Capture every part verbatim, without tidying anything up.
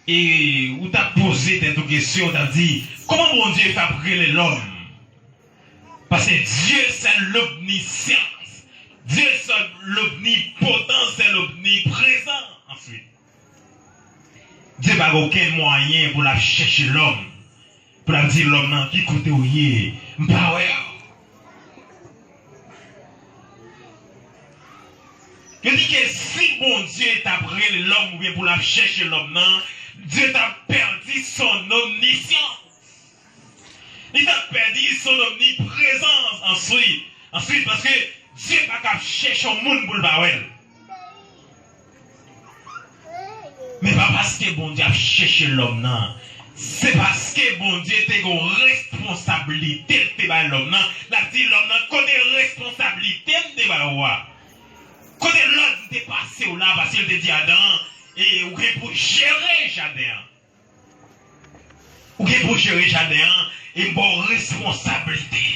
E ou t ap poze tèt ou kesyon, ou t ap di, kòman Bondye fè ap rele lòm? Paske Dye se lomnisyan. Dye se lomnipotan, se lomniprezan. Answit, Dye pa gen okenn mwayen pou l ap chèche lòm, pou l ap di lòm nan, ki kote w ye? M pa wè w. Yo di ke si Bondye t ap rele lòm oubyen pou l ap chèche lòm nan, Dye t ap pèdi son omnisyan. Li t ap pèdi son omniprezans answit. Answit, paske Dye pa ka ap chèche yon moun pou l pa wè l. Men pa paske Bondye ap chèche lòm nan. Se paske Bondye te gen yon responsablite l te bay lòm nan. L ap di lòm nan, kote responsablite m te ba ou a? Kote lòd m te pase w la? Paske l te di Adan, e ou gen pou jere jaden an. Ou gen pou jere jaden an, e m ba w responsablite.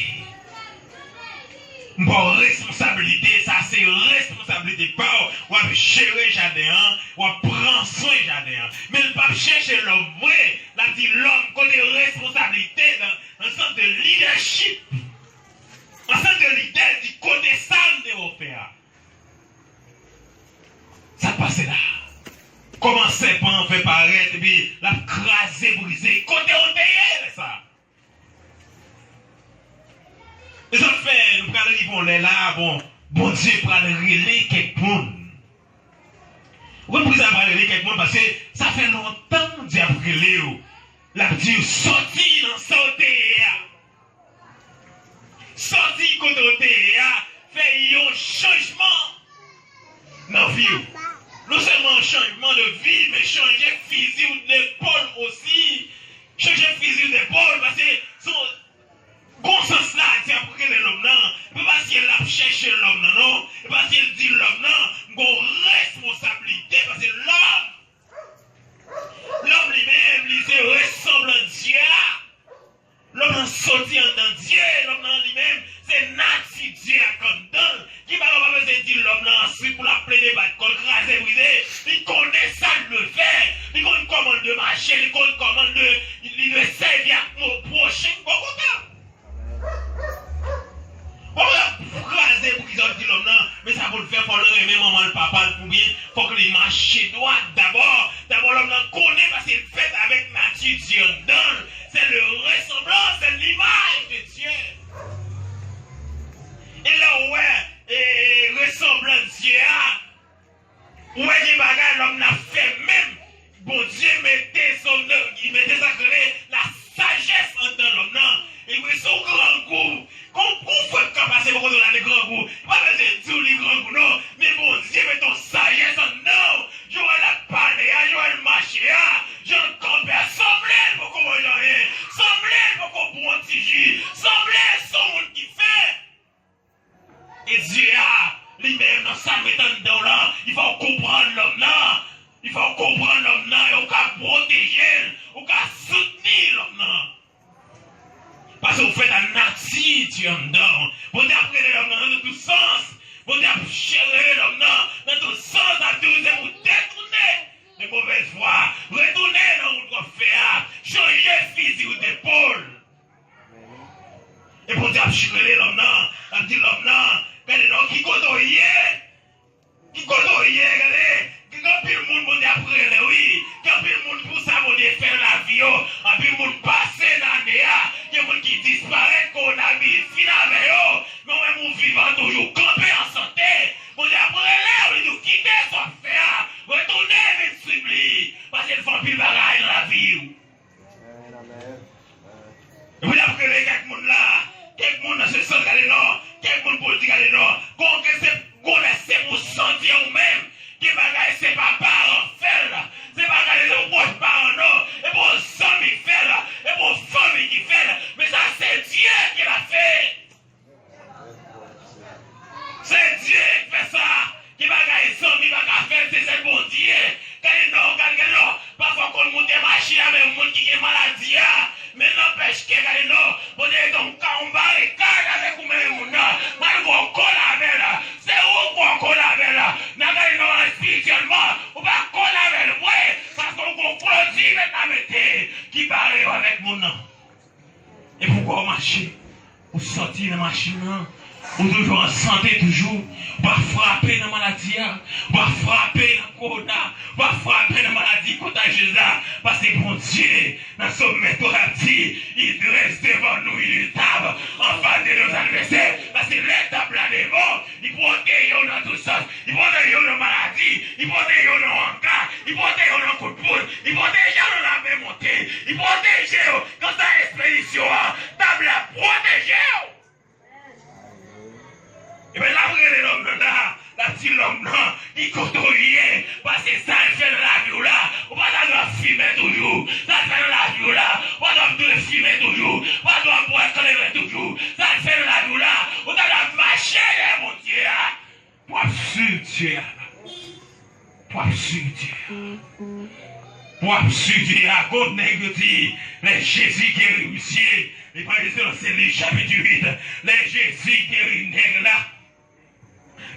M ba w responsablite, sa se responsablite pa w. W ap jere jaden an, w ap pran swen jaden an. Men l p ap chèche lòm vre, l ap di lòm, kote responsablite nan, nan sans de lidèchip. An sans de lidè, l di kote sa m te wè w fè a. Sa k pase la? Kòman sèpan an fè parèt epi l ap kraze brize? Kote w te ye lè sa? E sa k fè nou pral rive yon lè la, bon, Bondye pral rele kèk moun. Ou konn poukisa l pral rele kèk moun? Paske sa fè lontan Bondye ap rele w. L ap di w, sòti nan sa w te ye a. Sòti kote w te ye a, fè yon chanjman nan vi w. Non sèlman yon chanjman de vi, men chanje fizi w depòl osi. Chanje fizi w depòl, paske se yon, gon sans la, Dye ap rele lòm nan. E pa paske l ap chèche lòm nan, non. E paske l di lòm nan, m gon responsablite, paske lòm, lòm li menm, li se resanblans Dye a. Lòm nan soti anndan Dye, lòm nan li menm, se nati Dye a k anndan l. Ki bagay w pa bezwen di lòm nan answit pou l ap plede bat kò l, kraze brize. Li konnen sa l dwe fè. Li konn kòman l dwe mache, li konn kòman l dwe, li dwe sèvi ak mo pwochen. Bon, kontan. Bon, w ap kraze brize, w ap di lòm nan, men sa pou l fè, fò l renmen manman l, papa l, oubyen fòk li mache dwat dabò. Dabò, lòm nan konnen paske l fèt avèk nati Dye anndan l. C'est le ressemblance, c'est l'image de Dieu. E lè w wè, e, resanblans Dye a, ou wè gen bagay lòm nan ap fè menm. Bondye mete son, li mete sa k rele lasajès anndan lòm nan. E wi, se yon grangou. Kon, kon frè k ka pase bò kote w la de grangou. Li pa bezwen di w li grangou, non. Men Bondye mete yon sajès anndan w. Jan w wè l ap pale a, jan w wè l mache a, jan l kanpe a, sanble l poko manje anyen, sanble l poko bwè yon ti ji, sanble l se yon moun ki fè. E Dye a, li menm, nan sa l mete anndan w lan, li fè w konprann lòm nan. Li fè w konprann lòm nan, e w ka pwoteje l, ou ka soutni lòm nan. Paske w fèt ak nati Dye anndan w. Bondye ap rele lòm nan nan tout sans. Bondye ap chè-, rele lòm nan nan tout sans, ap di w se pou w detounen de movèz vwa. Retounen nan wout w ap fè a. Chanje fizi w depòl. E Bondye ap rele lòm nan, ap di lòm nan, gade non, ki kote w ye? Ki kote w ye? Gade, gen anpil moun Bondye ap rele, wi. Gen anpil moun pou sa Bondye fè nan lavi yo. Anpil moun pase nan ane a. Gen moun ki disparèt, kowonaviris fin avè yo. Men w menm ou vivan toujou, kanpe an sante. Bondye ap rele w, li di w kite sa w ap fè a. Retounen vin swiv li. Paske l fè anpil bagay nan lavi w. Amèn, amèn. Epi l ap rele kèk moun la, kèk moun nan se sans gade non, kèk moun pou l di gade non. Gon ke se, gon lè se pou w santi w menm, nan. Epi w wè w mache, ou sòti nan machin nan, ou toujou an sante toujou, ou pa frape nan maladi a, ou pa frape nan kowona, ou pa frape nan maladi kontajyez la, paske Bondye nan somè twòn ap di, il dresse devant nous une table en face de nos adversaires, paske lè tab la devan, li pwoteje w nan tout sans, li pwoteje w nan maladi, li pwoteje w nan wanga, li pwoteje w nan kout poud, li pwoteje w nan lame monte, li pwoteje w nan sa espedisyon an, tab la pwoteje w. Ebyen, l ap rele lòm nan la, l ap di lòm nan, ki kote w ye, paske sa l fè nan lavi w la, ou pa ta dwe ap fimen toujou, sa l fè nan lavi w la, ou pa dwe ap dwe fimen toujou, ou pa dwe ap bwè kleren toujou, sa l fè nan lavi w la, ou ta dwe ap mache dèyè Bondye a, pou w ap swiv Dye a. Pou w ap swiv Dye a. Pou w ap swiv Dye a. Gon nèg yo di, lè Jezi geri misye, li pale selon Sen Lik chapit uit. Lè Jezi geri nèg la,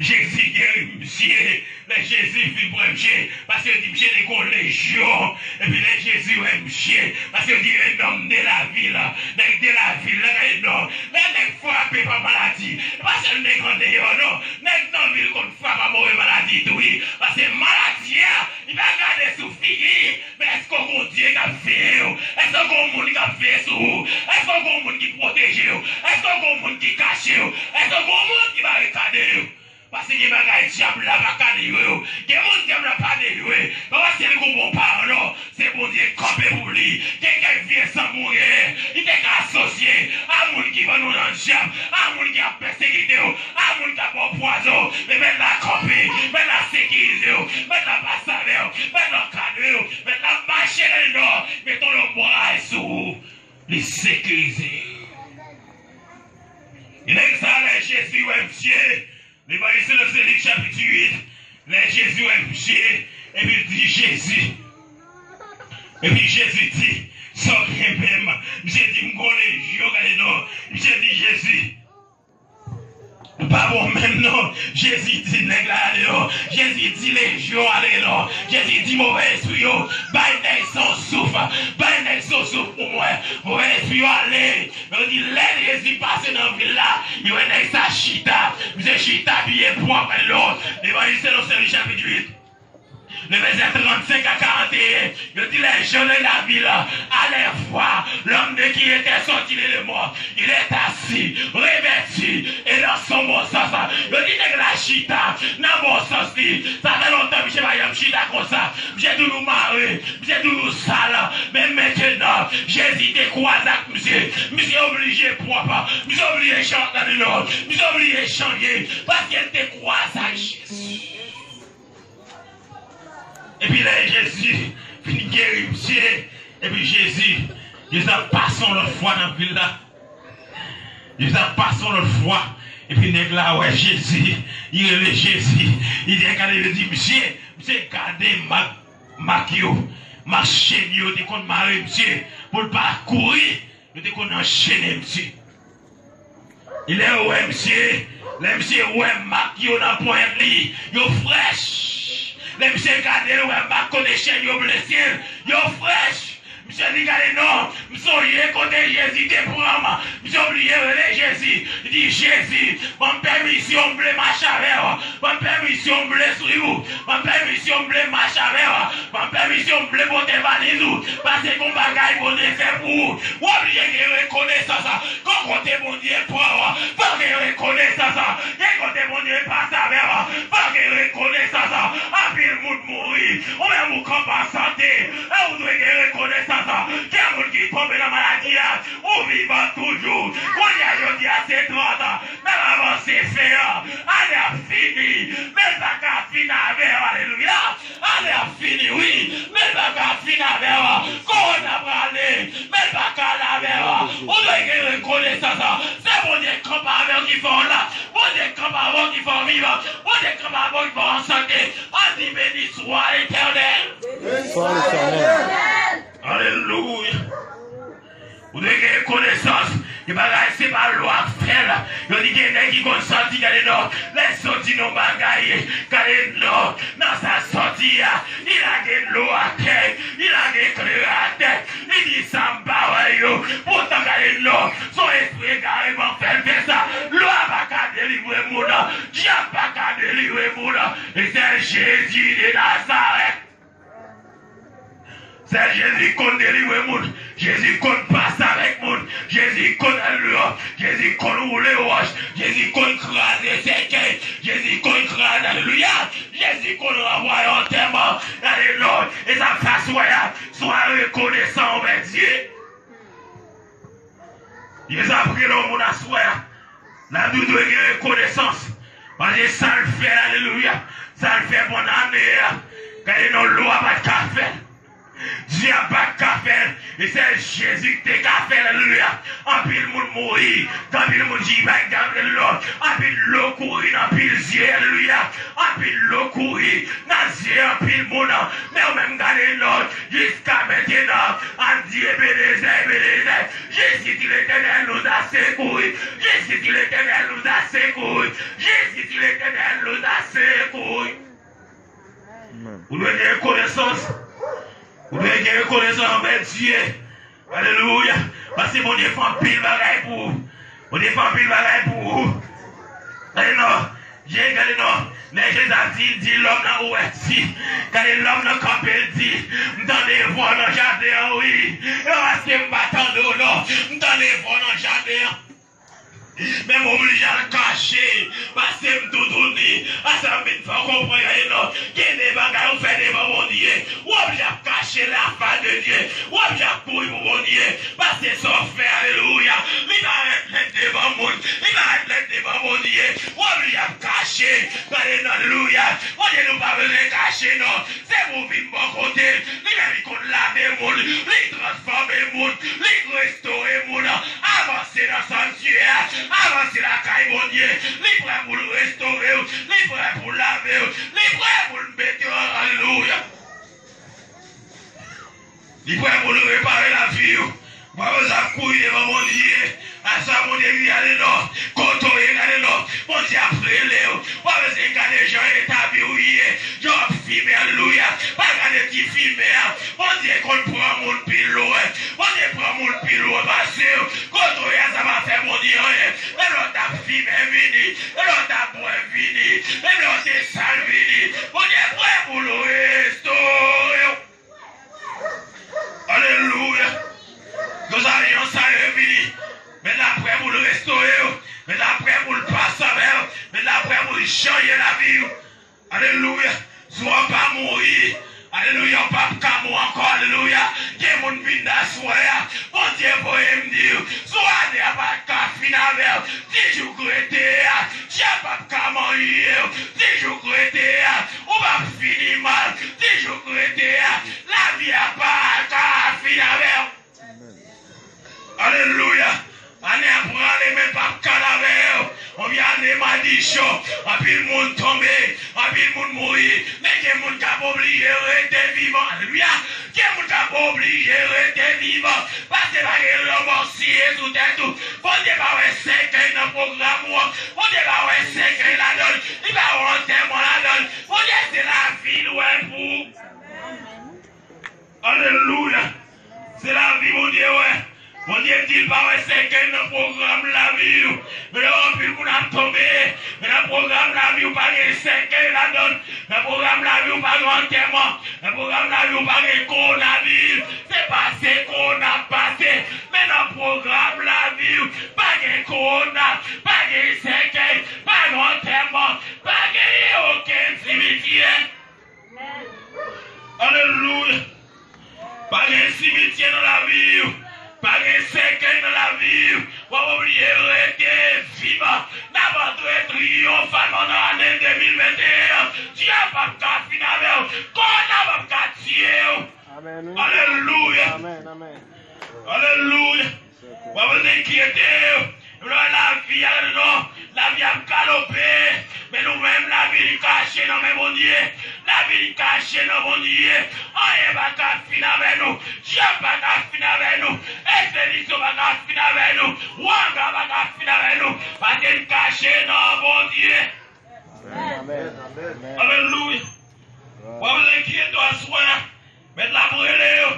Jezi geri misye. Lè Jezi fin pran misye, paske yo di misye te gon lejyon. Epi lè Jezi wè misye, paske yo di un homme de la ville. Nèg de la ville la, gade non. Lè nèg frape pa maladi, e pa sèl nèg andeyò non. Nèg nan vil konn frape a move maladi tou wi. Paske maladi a, li pa gade sou figi, men èske w gon Dye k ap veye w? Èske w gon moun k ap veye sou ou? Èske w gon moun ki pwoteje w? Èske w gon moun ki kache w? Èske w gon moun ki barikade w? Paske gen bagay dyab la pa ka dejwe yo. Gen moun dyab la pa dejwe. Pa paske li gon bon paran non. Se Bondye kanpe pou li. Gen kèk vye zanmi w genyen, li te ka asosye a moun ki vann ou nan dyab, a moun ki ap pèsekite w, a moun k ap ba w pwazon. Men Mèt la kanpe, Mèt la sekirize w, Mèt la pase avè w, Mèt la kadre w, Mèt la mache nan nò, mete yon lonbray sou ou. Li sekirize. E nèg sa lè Jezi wè misye, Levanjil selon Sen Lik chapit uit, lè Jezi wè misye, epi l di Jezi, epi Jezi di, sa w genyen m? Misye di m gon lejyon, gade non. Misye di Jezi, ou pa bon menm non. Jezi di nèg la ale non. Jezi di lejyon ale non. Jezi di move espri yo, bay nèg sa yon souf, bay nèg sa yon souf pou mwen. Move espri yo ale. Yo di lè Jezi pase nan vil la, li wè nèg sa chita. Misye chita byen pwòp, gade non. Levanjil selon Sen Lik chapit uit, le vèsè trannsenk a karanteyen. Yo di les gens de la ville allaient voir l'homme de qui était sorti le démon. Il est assis, revêtu, et dans son bon sens. Yo di nèg la chita nan bon sans li. Sa fè lontan misye pa janm chita konsa. Misye toujou mare. Misye toujou sal. Men mentnan, Jezi te kwaze ak misye. Misye oblije pwòp. Misye oblije chanje. Misye oblije chanje. Paske l te kwaze ak Jezi. Epi lè Jezi fin geri misye, epi Jezi, Jezi ap pase yon lòt fwa nan vil la. Jezi ap pase yon lòt fwa. Epi nèg la wè Jezi, li rele Jezi. Li di, gade, li di, misye, misye gade mak, mak yo, mak chenn yo te konn mare misye pou l pa kouri, yo te konn anchennen misye. E lè yo wè misye, lè misye wè mak yo nan ponyèt li, yo frèch. Lè misye gade, l wè mak kote chèn yo blese l, yo frèch. Misye di, gade non, m sonje kote Jezi te pran m. Misye oblije rele Jezi. Li di, Jezi, ban m pèmisyon, m vle mache avè w. Ban m pèmisyon, m vle swiv ou. Ban m pèmisyon, m vle mache avè w. Ban m pèmisyon, m vle pote valiz ou. Paske gon bagay Bondye fè pou ou. W oblije gen rekonesans. Gon kote Bondye pran w, fò gen rekonesans. Gen kote Bondye pase avè w, fò gen rekonesans. Anpil moun mouri, ou menm ou kanpe an sante, e ou dwe gen rekonesans. Gen moun ki tonbe nan maladi a, ou vivan toujou. Kounye a jodi a se trant, n ap avanse fen an. Ane ap fini, men l pa ka fini avè w. Alelouya! Ane ap fini, wi, men l pa ka fini avè w. Kowona prale, men l pa ka ale avè w. Ou dwe gen rekonesans. Se Bondye k kanpe avè w ki fè w la. Bondye k kanpe avè w ki fè w vivan. Bondye k kanpe avè w ki fè w an sante. Ann di, beni swa Letènèl. Beni swa Letènèl. Alelouya. Ou dwe gen rekonesans. Gen bagay se pa lwa k fè l. Yo di gen nèg ki konn sòti, gade non. Lè sòti nan bagay, gade non. Nan sa sòti a, li lage dlo atè, li lage kleren atè, li Ki sa m pa wè yo? Poutan gade non, se yon espri egare m ap fè l fè sa. Lwa pa ka delivre moun, dyab pa ka delivre moun. E sèl Jezi de Nazarèt. Sèl Jezi konn delivre moun. Jezi konn pase avèk moun. Jezi konn, alelouya, Jezi konn woule wòch. Jezi konn kraze sèkèy. Jezi konn kraze, alelouya, Jezi konn ranvwaye antèman. Gade non, e sa m fè aswè a. Swa rekonesan anvè Dye. Jezi ap rele yon moun aswè a. N ap di w dwe gen rekonesans. Paske sa l fè, alelouya, sa l fè pandan ane a, gade non, lwa pa t ka fè l. Dyab pa t ka fè l. E sèl Jezi ki te ka fè l, alelouya. Anpil moun mouri. Gen anpil moun ki pa t ka fè l. Anpil dlo kouri nan anpil zye, alelouya. Anpil dlo kouri nan zye anpil moun. Men ou menm gade non, jiska mentenan, ap di Ebenezè, Ebenezè. Jusqu'ici l'Éternel nous a secourus. Jusqu'ici l'Éternel nous a secourus. Jusqu'ici l'Éternel nous a secourus. Ou dwe gen rekonesans. Ou dwe gen rekonesans anvè Dye. Alelouya. Paske Bondye fè anpil bagay pou ou. Bondye fè anpil bagay pou ou. Gade non. Gade non. Lè Jezi ap di, di lòm nan, ou wè, di. Gade lòm nan kanpe, l di, m tande vwa w nan jaden an, wi. E pa paske m pa tande w non. M tande vwa w nan jaden an. Men m oblije al kache, paske m toutouni. A sa m vin fè w konprann, gade non. Gen de bagay ou fè devan Bondye, ou oblije ap kache la face de Dieu. Ou oblije ap kouri pou Bondye. Paske sa w fè, alelouya, li parèt nèt devan moun. Li parèt nèt devan Bondye. Ou oblije ap kache. Gade non, alelouya. Bondye nou pa bezwen kache non. Se pou vin bò kote l. Li menm li konn lave moun. Li transfòme moun. Li restore moun. Avanse nan sanktyè a. Avanse lakay Bondye. Li prè pou l restore w. Li prè pou l lave w. Li prè pou l mete w, alelouya. Li prè pou l repare lavi w. Ou pa bezwen ap kouri devan Bondye. A sa Bondye di, gade non. Kote w ye, gade non. Bondye ap rele w. Ou pa bezwen gade jan eta vi w ye. Jan w ap fimen, alelouya. Pa gade ti fimen an. Bondye konn pran moun pi lwen. Bondye pran moun pi lwen pase w. Kote w ye a, sa pa fè Bondye anyen. Menm lè w t ap fimen, vini. Menm lè w t ap bwè, vini. Menm lè w te sal, vini. Bondye prè pou l restore w. Alelouya. Donk sa, jan sa yo vini. Mèt la prè pou l restore w. Mèt la prè pou l pase avè w. Mèt la prè pou l chanje lavi w. Alelouya. Si w pa mouri, alelouya, w p ap ka mouri ankò. Alelouya. Gen moun vin aswè a. Bondye voye m di w, si w ane a pa t ka fin avè w, ti jouk rete a, dyab p ap ka manje w. Ti jouk rete a, ou p ap fini mal. Ti jouk rete a, lavi a pa ka fin avè w. Alelouya. Ane a prale, men l p ap kale avè w. Yon vye ane madichon. Anpil moun tonbe. Anpil moun mouri. Men gen moun k ap oblije rete vivan. Alelouya. Gen moun k ap oblije rete vivan. Paske pa gen lanmò siye sou tèt ou. Bondye pa wè sèkèy nan pwogram ou an. Bondye pa wè sèkèy ladan l. Li pa wè antèman ladan l. Bondye se lavi l wè pou ou. Alelouya. Se lavi Bondye wè. Bondye di l pa wè sèkèy nan pwogram lavi w. Men anpil moun ap tonbe. Men nan pwogram lavi w pa gen sèkèy ladan l. Nan pwogram lavi w pa gen antèman. Nan pwogram lavi w pa gen kowonaviris. Se pase kowona ap pase. Men nan pwogram lavi w pa gen kowona, pa gen sèkèy, pa gen antèman, pa gen okenn simityè. Alelouya. Pa gen simityè nan lavi w. Pa gen sèkèy nan lavi w. W ap oblije rete vivan. N ap antre triyonfalman nan ane de mil venteyen an. Dyab p ap ka fin avè w. Kòna p ap ka tiye w. Amèn, wi. Alelouya. Amèn, amèn. Alelouya. W ap enkyete w. Lè lavi a, non, lavi ap galope. Men nou menm, lavi n kache nan men Bondye. Lavi n kache nan Bondye. Anyen pa ka fin avè nou. Dyab pa ka fin avè nou. Enpedisyon pa ka fin avè nou. Wanga pa ka fin avè nou. Paske n kache nan Bondye. Amèn. Amèn. Alelouya. W ap enkyete w aswè a. Mèt la ap rele yo.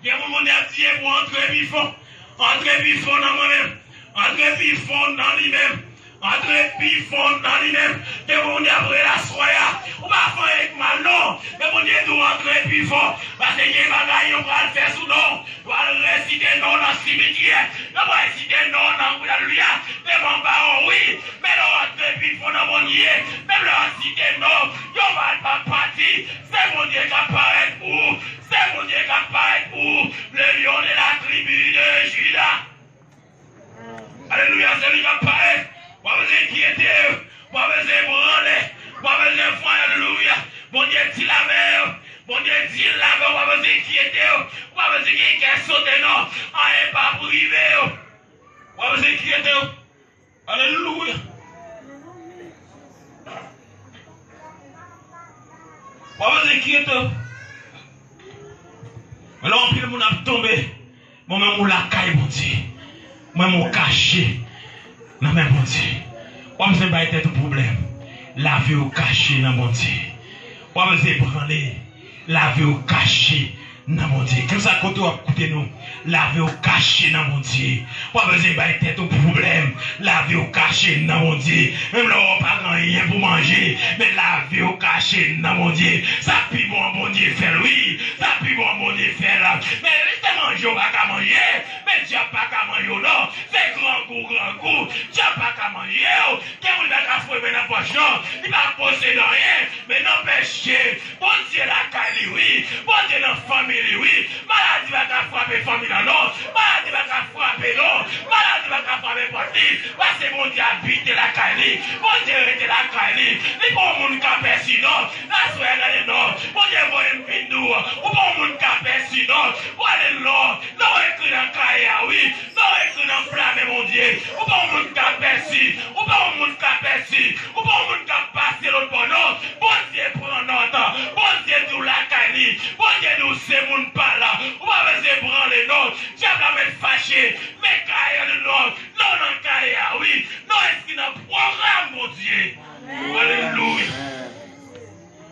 Gen moun Bondye ap di e pou pi fon. Antre pi fon nan mwen menm. Antre pi fon nan li menm. Antre pi fon nan li menm. Ke Bondye ap rele aswè a. Ou pa fè anyen k mal non. Men Bondye di w antre pi fon. Paske gen bagay yo pral fè sou non w. Yo pral resite non w nan simityè. Yo pral resite non w nan, alelouya, devan bawo, wi. Men lè w antre pi fon nan Bondye, menm lè yo site non w, yo pral pa pati. Se Bondye k ap parèt pou ou. Se Bondye k ap parèt pou ou. Le lion de la tribu de Juda. Alelouya, se li k ap parèt. W pa bezwen enkyete w. W pa bezwen ebranle. W pa bezwen fè, alelouya. Bondye di l avè w. Bondye di l avè w. W pa bezwen enkyete w. W pa bezwen gen kè sote non. Anyen p ap rive w. W pa bezwen enkyete w. Alelouya. W pa bezwen enkyete w. Men lè anpil moun ap tonbe, mwen menm ou lakay Bondye. Mwen menm ou kache nan men Bondye. W pa bezwen bay tèt ou pwoblèm. Lavi w kache nan Bondye. W pa bezwen ebranle. Lavi w kache nan Bondye. Kèlkeswa kote w ap koute nou, lavi w kache nan Bondye. W pa bezwen bay tèt ou pwoblèm. Lavi w kache nan Bondye. Menm lè w pa gen anyen pou manje, men lavi w kache nan Bondye. Sa k pi bon an, Bondye fè l, wi. Sa k pi bon an, Bondye fè l. Men se manje w pa ka manje, men dyab pa ka manje w non. Se grangou, grangou. Dyab pa ka manje w. Gen moun pa ka foure men nan pòch non. Li pa posede anyen. Men nanpèche, Bondye lakay li, wi. Bondye nan fanmi li, wi. Maladi pa ka frape fanmi lan non. Maladi pa ka frape non. Maladi pa ka frape pòt li. Paske Bondye abite lakay li. Bondye rete lakay li. Li pa yon moun k ap pèsi non. Aswè a, gade non. Bondye voye m vin di w. Ou pa yon moun k ap pèsi non. Ou ale non. Non w ekri nan kaye a, wi. Non w ekri nan flamen Bondye. Ou pa yon moun k ap pèsi. Ou pa yon moun k ap pèsi. Ou pa yon moun k ap pase lòt bò non. Bondye pran nòt. Bondye di w lakay li. Bondye di w se moun pa l. Ou pa bezwen ebranle non. Dyab la mèt fache. Men kaye a, non. Non nan kaye a, wi. Non w enskri nan pwogram Bondye. Alelouya.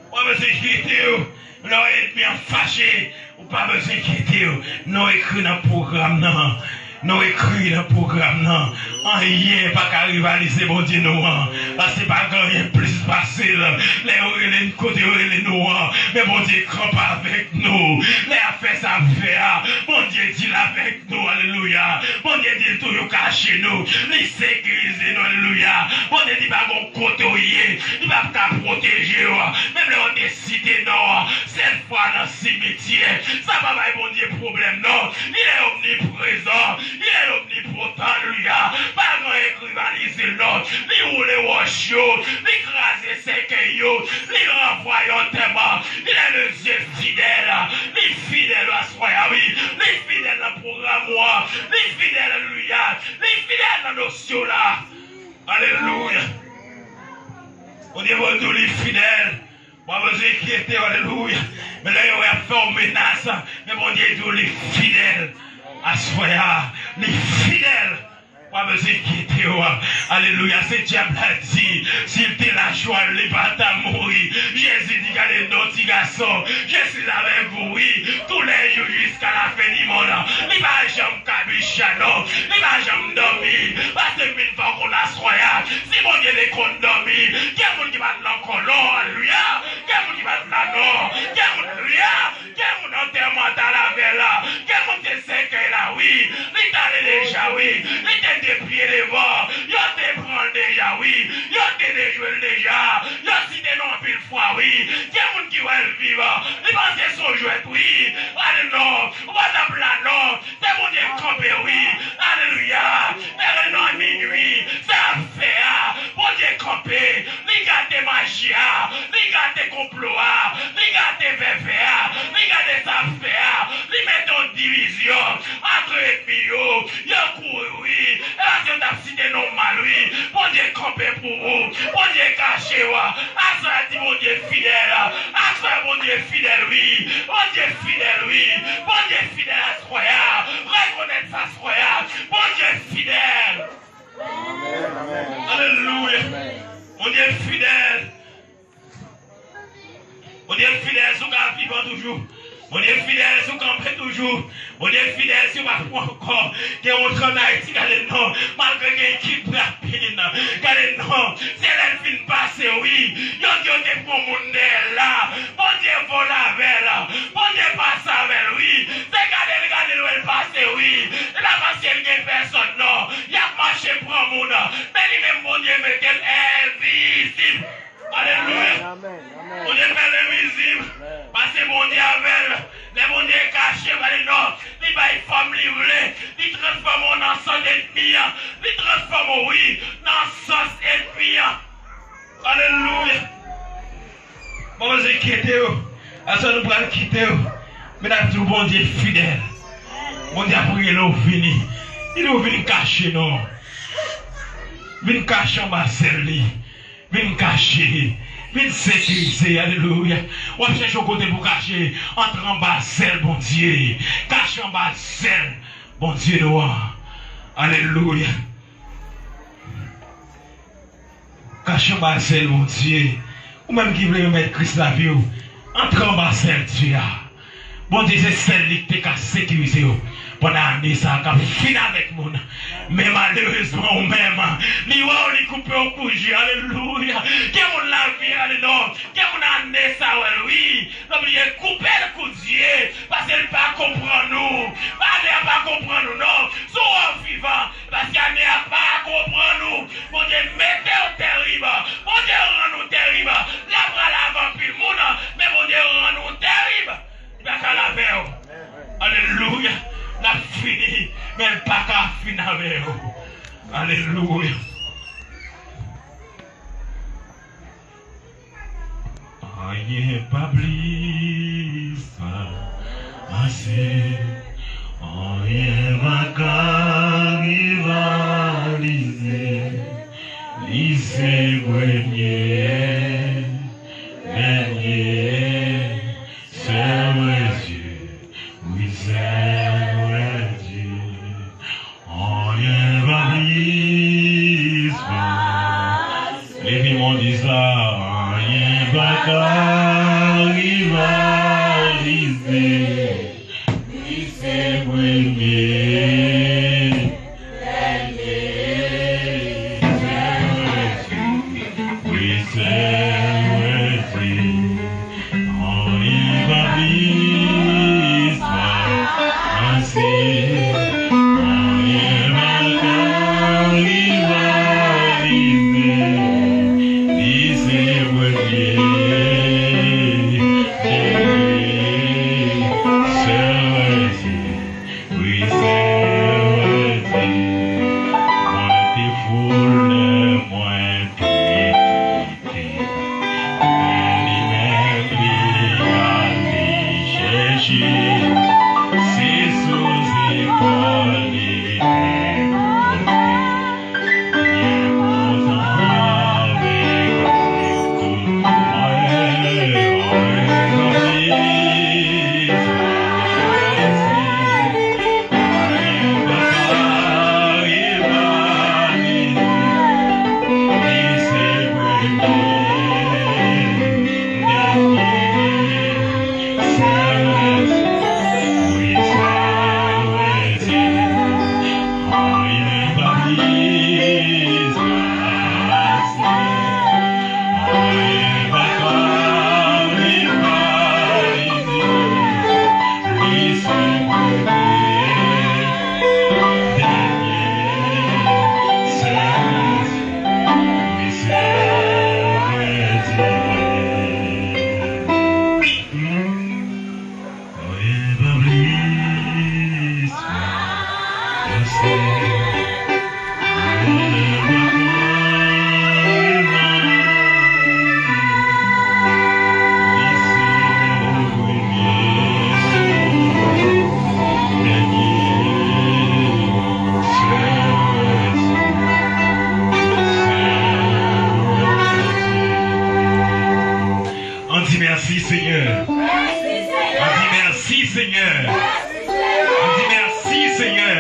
W pa bezwen enkyete w. Lè w enmi an fache, ou pa bezwen enkyete w. Non w ekri nan pwogram nan. Non w ekri nan pwogram nan. Anyen pa ka rivalize Bondye nou an. Paske pa gen anyen plis pase l. Lè yo rele n kote yo rele nou an, men Bondye kanpe avèk nou. Lè y ap fè sa y ap fè a, Bondye di l avèk nou, alelouya. Bondye di l toujou kache nou. Li sekirize nou, alelouya. Bondye di pa gon kote w ye, li p ap ka pwoteje w. Menm lè yo te site non w, sèt fwa nan simityè, sa pa bay Bondye pwoblèm non. Il est omniprezan, il est omnipotan, alelouya. Pa gen anyen k rivalize l non. Li woule wòch yo, li kraze sèkèy yo, li ranvwaye antèman. Il est le Dieu fidèle. Li fidèl aswè a, wi. Li fidèl nan pwogram ou an. Li fidèl, alelouya. Li fidèl nan dosye w la. Alelouya. Bondye, Bondye di w li fidèl. W pa bezwen enkyete w, alelouya. Men lè yo ap fè w menas, men Bondye di w li fidèl. Aswè a, li fidèl. W pa bezwen enkyete w. Alelouya. Se dyab la di, si l te la jwa l, li pa ta mouri. Jezi di, gade non ti gason, je suis avec vous, wi, tous les jours jusqu'à la fin du monde. Li pa janm kabicha non. Li pa janm dòmi. Paske m vin fè w konn aswè a, si Bondye te konn dòmi, gen moun ki pa t nan kolon, alelouya. Gen moun ki pa t la non. Gen moun, alelouya. Gen moun antèman t al avè l. Gen moun te sèkèy la, wi. Li t ale deja, wi. Li te de pye devan. Yo te pran l deja, wi. Yo te dejwe l deja. Yo site non anpil fwa, wi. Gen moun ki wè l viv. Li panse se yon jwèt, wi. Ale non. Ou pa t ap la non. Se Bondye k kanpe, wi. Alelouya. Erenan minwi. Sa y ap fè a. Bondye kanpe. Li gate maji a. Li gate konplo a. Li gate vèvè a. Li gate sa y ap fè a. Li mete yon divizyon ant enmi yo. Yo kouri, wi. E paske yo t ap site non w mal, wi. Bondye kanpe pou ou. Bondye kache w. Aswè a di Bondye fidèl. Aswè a Bondye fidèl, wi. Bondye fidèl, wi. Bondye fidèl aswè a. Rekonèt sa aswè a. Bondye fidèl. Alelouya. Bondye fidèl. Bondye fidèl, si w ka vivan toujou. Bondye fidèl si w kanpe toujou. Bondye fidèl si w pa fou ankò. Gen yon tran Ayiti, gade non. Malgre gen ekip rapid, gade non. Se lè l fin pase, wi. Yo di yo te pran moun dèyè l la. Bondye vole avè l. Bondye pase avè l, wi. Se gade l, gade l, wè l pase, wi. Se pa paske l gen pèsòn, non. Y ap mache pran moun. Men li menm, Bondye mete l envizib. Alelouya. Amèn, amèn. Bondye fè l envizib. Amèn. Pase Bondye avè l. Lè Bondye kache, gade non. Li bay fòm li vle. Li transfòme w nan sans ènmi an. Li transfòme w, wi, nan sans ènmi an. Alelouya. Bon, Bondye kite w. Aswè nou pral kite w. Men n ap di w Bondye fidèl. Bondye ap rele w vini. Li di w vin kache non. Vin kache anba zèl li. Vin kache. Vin sekirize. Alelouya. W ap chèche yon kote pou kache. Antre anba zèl Bondye. Kache anba zèl Bondye nou an. Alelouya. Kache anba zèl Bondye. Ou menm ki vle remèt Kris lavi w, antre anba zèl Dye a. Bondye se sèl li ki te ka sekirize w pandan ane sa a k ap fin avèk moun. Men malerezman, ou menm, li wè w, li koupe w kou je. Alelouya. Gen moun lavi, ale non. Gen moun ane sa a, w wè l, wi. Nan bliye koupe l kou je, paske l pa konprann ou. Ane a pa konprann ou, non. Si w wè w vivan, paske ane a pa konprann ou. Bondye mete w terib. Bondye rann ou terib. L ap pral avè anpil moun, men Bondye rann ou terib. Li pa ka al avè w. Alelouya. L ap fini, men l pa ka fin avè w. Alelouya. Anyen pa plis pase, anyen pa ka rivalize. Li se premye, dènye, sèl vrè Dye, wi, sèl vrè Dye. Anyen pa plis pase. Leve men w di sa, anyen pa ka rivalize. Li se premye, dènye, sèl vrè Dye. Wi, sèl vrè Dye. Anyen pa plis pase, anyen pa ka rivalize. Li se premye, dènye, sèl vrè Dye. Wi, sèl vrè Dye. Mwen te fou lè mwen te kite. Men li menm li ale chèche. Se sou zepòl li te monte. Byen kontan avèk tout mwen, anyen pa plis pase. Ann di mèsi, Senyè. Ann di mèsi, Senyè. Ann di mèsi, Senyè.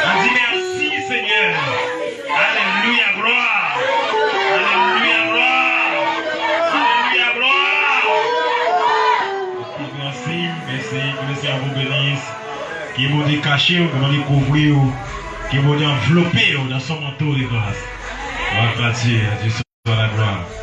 Ann di mèsi, Senyè. Alelouya, glwa. Alelouya, glwa. Alelouya, glwa. Oke, mèsi. vous bénisse. Que Bondye cache ou, que Bondye couvre ou, que Bondye enveloppe ou dans son manteau de grâce. Gloire à Dieu, à Dieu soit la gloire.